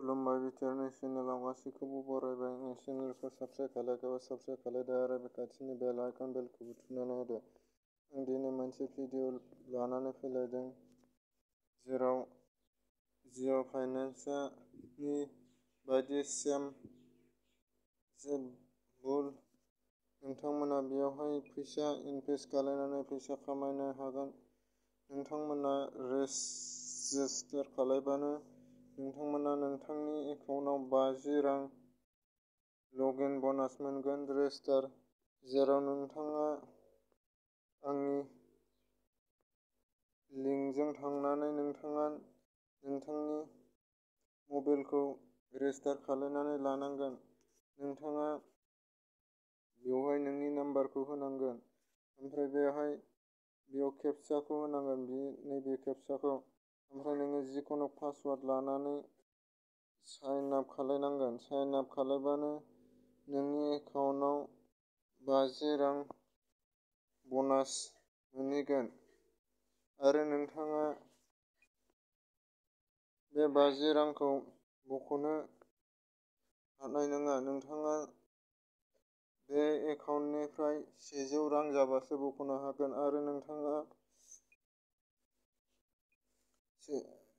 खुलुमबाय बिटिआरनि चेनेलाव गासैखौबो बरायबाय। आंनि चेनेलखौ साबस्क्राइब खालायदो आरो बे खाथिनि बेल आइकन बेलखौबो थुनानै होदो। आं दिनै मोनसे भिडिअ लानानै फैलायदों जेराव जिअ' फाइनान्सआ नि बायदि सेम जे भुल नोंथांमोना बेयावहाय फैसा इनभेस्ट खालायनानै फैसा खामायनो हागोन। नोंथांमोना रेजिस्टार खालायबानो नोंथांमोना नोंथांनि एकाउन्टआव 50 रां लगइन ब'नास मोनगोन। रेजिस्टार जेराव नोंथाङा आंनि लिंकजों थांनानै नोंथाङा नोंथांनि मबाइलखौ रेजिस्टार खालायनानै लानांगोन। नोंथाङा बेवहाय नोंनि नाम्बारखौ होनांगोन, ओमफ्राय बेयाव केपचाखौ होनांगोन, नैबे केपचाखौ। ओमफ्राय नोङो जिखुनु पासवार्ड लानानै साइन आप खालायनांगोन। साइन आप खालायबानो नोंनि एकाउन्टआव 50 रां ब'नास मोनहैगोन आरो नोंथाङा बे 50 रांखौ बख'नो हानाय नङा। नोंथाङा बे एकाउन्टनिफ्राय 100 रां जाबासो बख'नो हागोन आरो नोंथाङा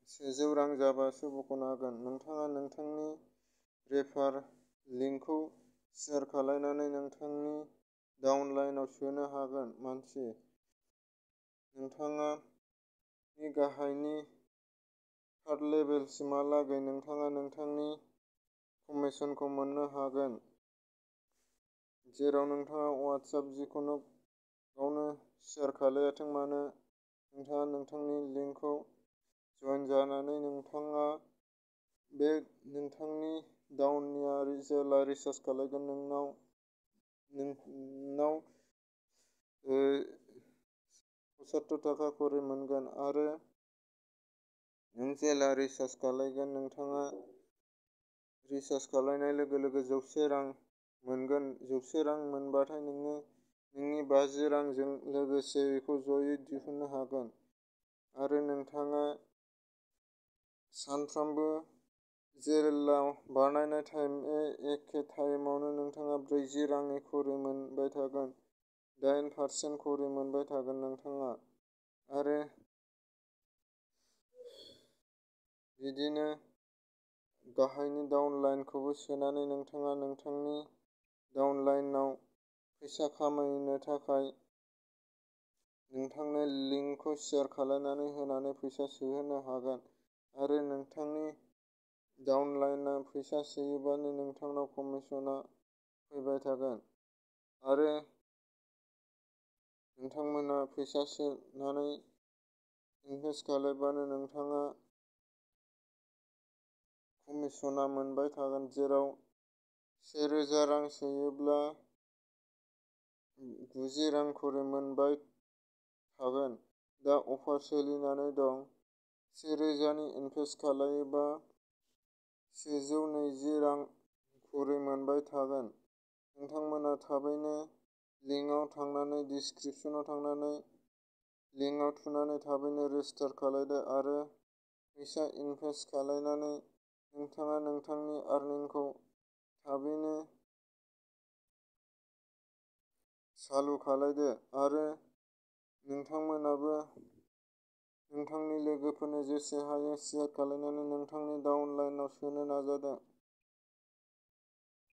100 रां जाबासो बख'नो हागोन। नोंथाङा नोंथांनि रेफार लिंकखौ शेयार खालायनानै नोंथांनि डाउनलाइनआव सोनो हागोन। नोंथाङा गाहायनि थार्ड लेभेलसिमहालागै नोंथाङा नोंथांनि कमिसनखौ मोननो हागोन। जेराव नोंथाङा वाट्सएप जिखुनु गावनो शेयार खालायाथों मानो, नोंथाङा नोंथांनि लिंकखौ जइन जानानै नोंथाङा बे नोंथांनि डाउननिया जेला रिसार्ज खालायगोन नोंनाव 75 थाखा खरि मोनगोन आरो नों जेला रिसार्ज खालायगोन नोंथाङा रिसार्ज खालायनाय लोगो लोगो 100 रां मोनगोन। 100 रां मोनबाथाय नोङो नोंनि 50 रांजों लोगोसे बेखौ जयै दिहुननो हागोन आरो नोंथाङा सानफ्रामबो जेला बानायनाय एखे टाइमावनो नोंथाङा 40 रांनि खरि मोनबाय थागोन। 8% खरि मोनबाय थागोन नोंथाङा आरो बिदिनो गाहायनि डाउनलाइनखौबो सोनानै नोंथाङा नोंथांनि डाउनलाइनआव फैसा खामायनो थाखाय नोंथांनो लिंकखौ शेयार खालायनानै होनानै फैसा सोहोनो हागोन आरो नोंथांनि डाउनलाइनआ फैसा सोयोबानो नोंथांनाव कमिसनआ फैबाय थागोन आरो नोंथांमोना फैसा सोनानै इनभेस्ट खालायबानो नोंथाङा कमिसनआ मोनबाय थागोन। जेराव 1000 रां सोयोब्ला 90 रां खरि मोनबाय थागोन। दा अफार सोलिनानै दं। 1000 नि इनभेस्ट खालायोबा 120 रां खरि मोनबाय थागोन। नोंथांमोना थाबैनो लिंकआव थांनानै डिसक्रिपसनाव थांनानै लिंकआव थुनानै थाबैनो रेजिस्टार खालायदो आरो फैसा इनभेस्ट खालायनानै नोंथाङा नोंथांनि आर्निंखौ थाबैनो चालु खालायदो आरो नोंथांमोनाबो नोंथांनि लोगोफोरनो जेसे हायो शेयार खालायनानै नोंथांनि डाउनलाइनआव सोनो नाजादो।